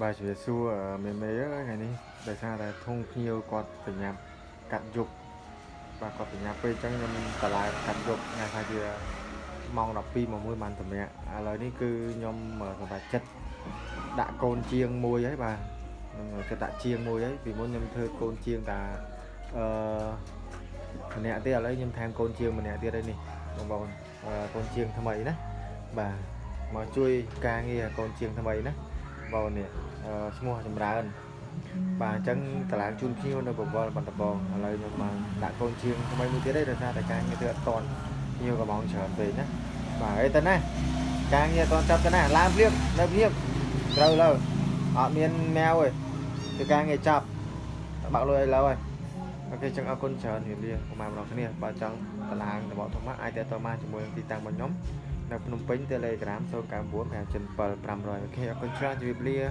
បាទជំរាបសួរអឺមេមេអើយថ្ងៃនេះដោយសារតែធុងភ្ញៀវគាត់បញ្ញាប់កាត់យប់បាទគាត់បញ្ញាប់ពេកអញ្ចឹងខ្ញុំតឡើងកាត់យប់ថ្ងៃថាជាម៉ោង12ម៉ោង1បានសម្រាប់ឥឡូវនេះគឺខ្ញុំសម្រេចចិត្តដាក់កូនជាងមួយហើយបាទខ្ញុំចិត្តដាក់ជាងមួយហើយពីមុនខ្ញុំធ្វើកូនជាងតាអឺម្នាក់ទៀតឥឡូវខ្ញុំថែមកូនជាងម្នាក់ទៀតហើយនេះបងប្អូនអឺកូនជាងថ្មីណាបាទមកជួយការងារកូនជាងថ្មីណាបងនេះ អឺឈ្មោះចម្រើនបាទអញ្ចឹងតឡើងជូនភ្ញៀវនៅបវលបាត់ដំបងឥឡូវខ្ញុំបានដាក់កូនជាងថ្មីមួយទៀតទេដោយសារតែការងារធ្វើអត់តន់ភ្ញៀវកំងច្រើនពេកណាបាទអីទៅណាការងារអត់តន់ចាប់ទៅណាឡើងភ្លាមនៅភ្លាមត្រូវលើអត់មានម៉ែវទេគឺការងារចាប់បាក់លុយអីឡើយ OK ចឹងអរគុណច្រើនជំរាបលាពុកម៉ែបងប្អូនគ្នាបើចង់តឡើងតបធម្មអាចតតមកជាមួយនឹងទីតាំងរបស់ខ្ញុំនៅភ្នំពេញ Telegram 099 577 500 OK អរគុណច្រើនជំរាបលា។